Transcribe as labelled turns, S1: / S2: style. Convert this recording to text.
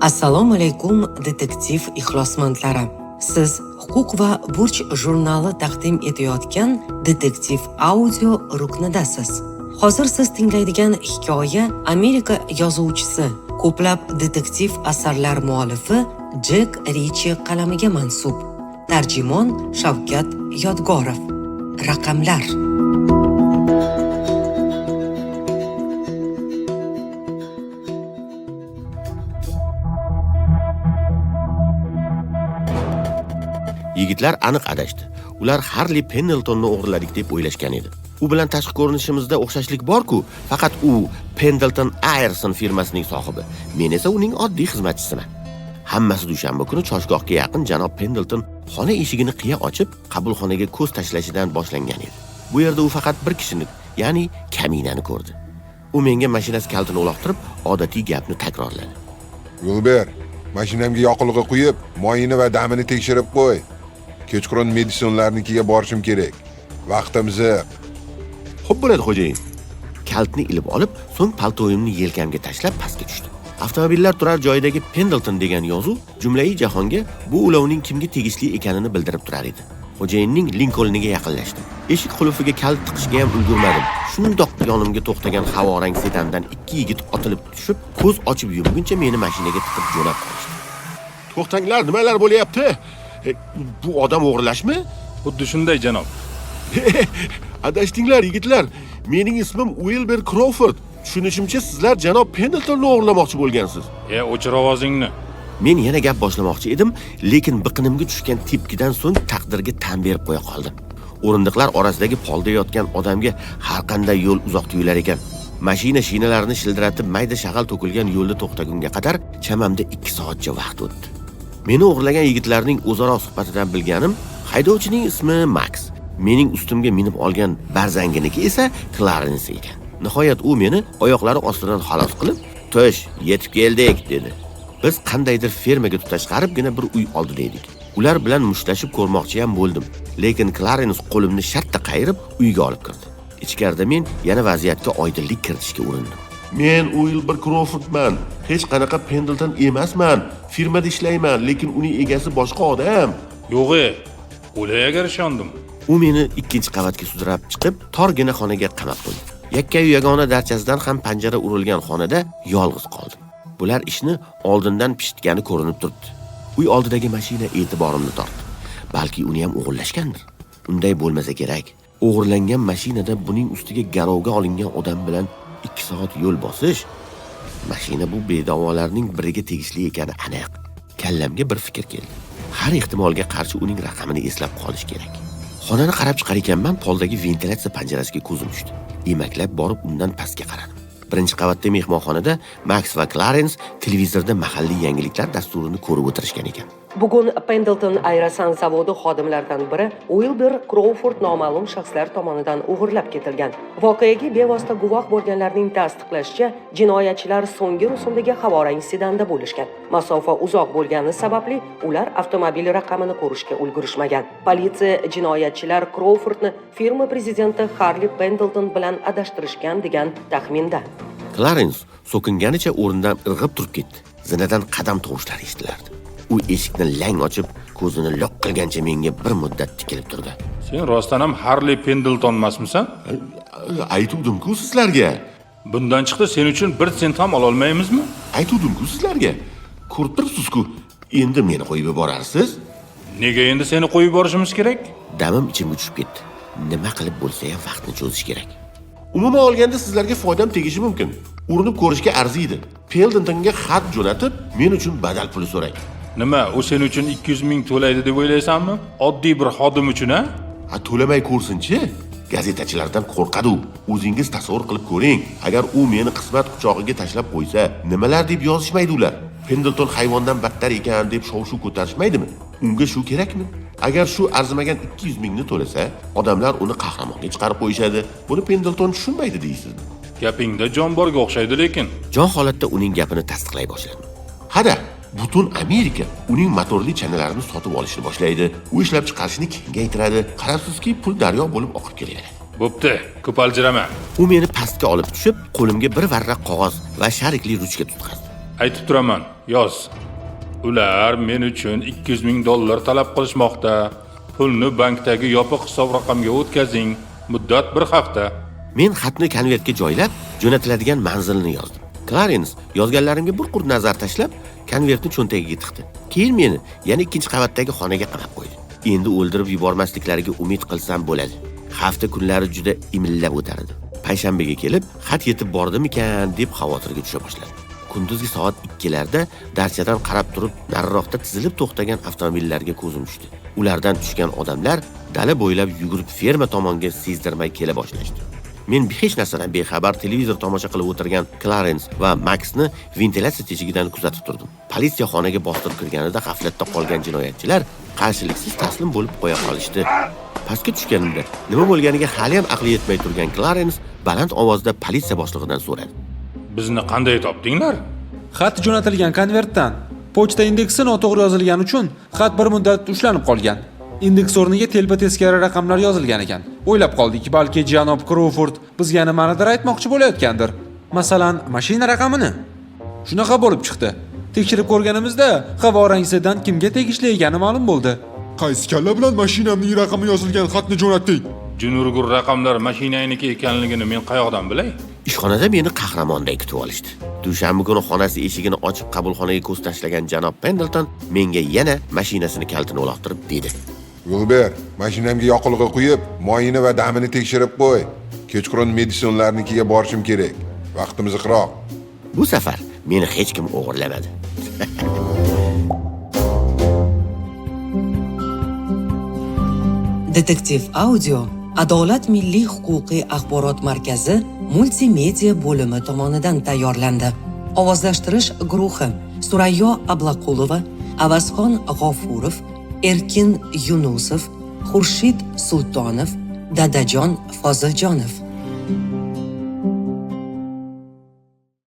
S1: Assalomu alaykum, detektiv ixlosmandlari. Siz Huquq va burch jurnali taqdim etayotgan detektiv audio ruknidasiz. Hozir siz tinglaydigan hikoya Amerika yozuvchisi, ko'plab detektiv asarlar muallifi Jek Richi qalamiga mansub. Tarjimon Shavkat Yodgorov. Raqamlar.
S2: Yigitlar aniq adashdi. Ular Harli Pendletonni o'g'irladik deb o'ylashgan edi. U bilan tashqi ko'rinishimizda o'xshashlik bor-ku, faqat u Pendleton Airson firmasining sohibi, men esa uning oddiy xizmatchisiman. Hammasi dushanba kuni choshgohga yaqin janob Pendleton xona eshigini qiya ochib, qabulxonaga ko'z tashlashidan boshlangan edi. Bu yerda u faqat bir kishini, ya'ni kaminani ko'rdi. U menga mashinasi kalitini uloqtirib, odatiy gapni takrorladi.
S3: Wilber, mashinamga yoqilg'i quyib, moyini va damini tekshirib qo'y. Kechqurun Medisonlarnikiga borishim kerak. Vaqtim ziq.
S2: Xo'p bo'ladi, xo'jayin. Kalitni ilib olib, so'ng paltoyimni yelkamga tashlab pastga tushdim. Avtomobillar turar joyidagi Pendleton degan yozuv jumlai jahonga bu ulovning kimga tegishli ekanini bildirib turar edi. Xo'jayinning Lincolniga yaqinlashdim. Eshik qulfiga kalit tiqishga ham ulgurmadim. Shundoq yonimga to'xtagan havorang sedandan ikki yigit otilib tushib, ko'z ochib yumguncha meni mashinaga tiqib jo'nab qolishdi. To'xtanglar, nimalar bo'lyapti? Bu odam o'g'irlashmi?
S4: Xuddi shunday, janob.
S2: Adashdinglar, yigitlar. Mening ismim Wilber Crawford. Tushunishimcha, sizlar janob Pendletonni o'g'irlamoqchi bo'lgansiz.
S4: O'chir ovozingni.
S2: Men yana gap boshlamoqchi edim, lekin biqinimga tushgan tepkidan so'ng taqdirga tan berib qo'ya qoldim. O'rindiqlar orasidagi polda yotgan odamga har qanday yo'l uzoq tuyular ekan. Mashina shinalarini shildiratib mayda shag'al to'kilgan yo'lda to'xtagunga qadar chamamda 2 soatcha vaqt o'tdi. Meni o'g'irlagan yigitlarning o'zaro suhbatidan bilganim, haydovchining ismi Max, mening ustimga minib olgan barzanginiki esa Clarence ekan. Nihoyat u meni oyoqlari ostidan xalos qilib, "Tush, yetib keldik" dedi. Biz qandaydir fermaga tutash g'aribgina bir uy oldida edik. Ular bilan mushtlashib ko'rmoqchi ham bo'ldim, lekin Clarence qo'limni shartta qayirib uyga olib kirdi. Ichkarida men yana vaziyatga oydinlik kiritishga urindim. Men Wilbur Crawfordman, hech qanaqa Pendleton emasman. Firmada ishlayman, lekin uning egasi boshqa odam.
S4: Yo'q, o'lay agar ishondim.
S2: U meni ikkinchi qavatga sudrab chiqib, torgina xonaga qamab qo'ydi. Yakkayu yagona darchasidan ham panjara urilgan xonada yolg'iz qoldim. Bular ishni oldindan pishitgani ko'rinib turibdi. Uy oldidagi mashina e'tiborimni tortdi. Balki uni ham o'g'irlashgandir. Unday bo'lmasa kerak. O'g'irlangan mashinada buning ustiga garovga olingan odam bilan 2 soat yo'l bosish, mashina bu bedavolarning biriga tegishli ekani aniq. Kallamga bir fikr keldi. Har ehtimolga qarshi uning raqamini eslab qolish kerak. Xonani qarab chiqar ekanman, poldagi ventilyatsiya panjarasiga ko'zim tushdi. Emaklab borib undan pastga qaradim. Birinchi qavatda mehmonxonada Max va Clarence televizorda mahalliy yangiliklar dasturini ko'rib o'tirishgan ekan.
S1: Bugun Pendleton Aerosan zavodi xodimlaridan biri Wilbur Crawford noma'lum shaxslar tomonidan o'g'irlab ketilgan. Voqeaga bevosita guvoh bo'lganlarning tasdiqlashicha, jinoyatchilar so'nggi rusumdagi havorang sedanda bo'lishgan. Masofa uzoq bo'lgani sababli ular avtomobil raqamini ko'rishga ulgurishmagan. Politsiya jinoyatchilar Crawfordni firma prezidenti Harli Pendleton bilan adashtirishgan degan taxminda.
S2: Clarence so'kinganicha o'rnidan irg'ib turib ketdi. Zinadan qadam tovushlari eshitilardi. U eshikni lang ochib, ko'zini loq qilgancha menga bir muddat tikilib turdi.
S4: Sen rostdan ham Harli Pendleton emasmisan?
S2: Aytuvdim-ku sizlarga.
S4: Bundan chiqdi sen uchun 1 sent ham ola olmaymizmi?
S2: Aytuvdim-ku sizlarga. Ko'rib turibsiz-ku. Endi meni qo'yib yuborarsiz?
S4: Nega endi seni qo'yib yuborishimiz kerak?
S2: Damim ichimga tushib ketdi. Nima qilib bo'lsa ham vaqtni cho'zish kerak. Umuman olganda sizlarga foydam tegishi mumkin. Urinib ko'rishga arziydi. Pendletonga xat jo'natib, men uchun badal puli so'rang.
S4: Nima, u sen uchun 200 ming to'laydi deb o'ylaysanmi? Oddiy bir xodim uchun, a?
S2: Ha, to'lamay ko'rsinchi. Gazetachilardan qo'rqadi u. O'zingiz tasavvur qilib ko'ring. Agar u meni qismat quchog'iga tashlab qo'ysa, nimalar deb yozishmaydi ular? Pendleton hayvondan battar ekan deb shov-shuv ko'tarishmaydimi? Unga shu kerakmi? Agar shu arzimagan 200 mingni to'lasa, odamlar uni qahramonga chiqarib qo'yishadi. Buni Pendleton tushunmaydi deysizmi?
S4: Gapingda jon borga o'xshaydi lekin.
S2: Jon holatda uning gapini tasdiqlay boshladim. Hada, butun Amerika uning motorli chanalarini sotib olishni boshlaydi. U ishlab chiqarishni kengaytiradi. Qarabsizki, pul daryo bo'lib oqib kelaveradi.
S4: Bo'pti, ko'p aljirama.
S2: U meni pastga olib tushib, qo'limga bir varrak qog'oz va sharikli ruchka tutqazdi.
S4: Aytib turaman, yoz. Ular men uchun 200 ming dollar talab qilishmoqda. Pulni bankdagi yopiq hisob raqamga o'tkazing. Muddat bir hafta.
S2: Men xatni konvertga joylab, jo'natiladigan manzilni yozdim. Klarens yozganlarimga bir qur nazar tashlab, konvertni cho'ntagiga tiqdi. Keyin meni yana ikkinchi qavatdagi xonaga qamab qo'ydi. Endi o'ldirib yubormasliklariga umid qilsam bo'ladi. Hafta kunlari juda imillab o'tar edi. Payshanbaga kelib, xat yetib bordimikan deb xavotirga tusha boshladim. Kunduzgi soat 2larda darchadan qarab turib, nariroqda tizilib to'xtagan avtomobillarga ko'zim tushdi. Ulardan tushgan odamlar dala bo'ylab yugurib ferma tomonga sezdirmay kela boshlashdi. Men hech narsadan bexabar televizor tomosha qilib o'tirgan Klarens va Maksni ventilyatsiya teshigidan kuzatib turdim. Politsiya xonaga bostirib kirganida g'aflatda qolgan jinoyatchilar qarshiliksiz taslim bo'lib qo'ya qolishdi. Pastga tushganimda nima bo'lganiga hali ham aqli yetmay turgan Klarens baland ovozda politsiya boshlig'idan so'radi.
S4: Bizni qanday topdinglar?
S5: Xat jo'natilgan konvertdan pochta indeksi noto'g'ri yozilgani uchun xat bir muddat ushlanib qolgan. Indeks o'rniga telba teskari raqamlar yozilgan ekan. O'ylab qoldik, balki janob Krouford bizga nimanidir aytmoqchi bo'layotgandir. Masalan, mashina raqamini. Shunaqa bo'lib chiqdi. Tekshirib ko'rganimizda havorang sedan kimga tegishli ekani ma'lum bo'ldi.
S6: Qaysi kalla bilan mashinamning raqami yozilgan xatni jo'natding?
S4: Junurgur raqamlar mashinangniki ekanligini men qayoqdan bilay?
S2: Ishxonada meni qahramonday kutib olishdi. Dushanba kuni xonasi eshigini ochib qabulxonaga ko'z tashlagan janob Pendleton menga yana mashinasini kalitini uloqtirib dedi.
S3: Wilber, mashinamga yoqilg'i quyib, moyini va damini tekshirib qo'y. Kechqurun Medisonlarnikiga borishim kerak. Vaqtimiz iqroq.
S2: Bu safar meni hech kim o'g'irlamadi.
S1: Detektiv Audio Adolat Milliy huquqiy axborot markazi multimedia bo'limi tomonidan tayyorlandi. Ovozlashtirish guruhi: Surayyo Ablaqulova, Avazxon G'ofurov, Erkin Yunusov, Xurshid Sultonov, Dadajon Foziljonov.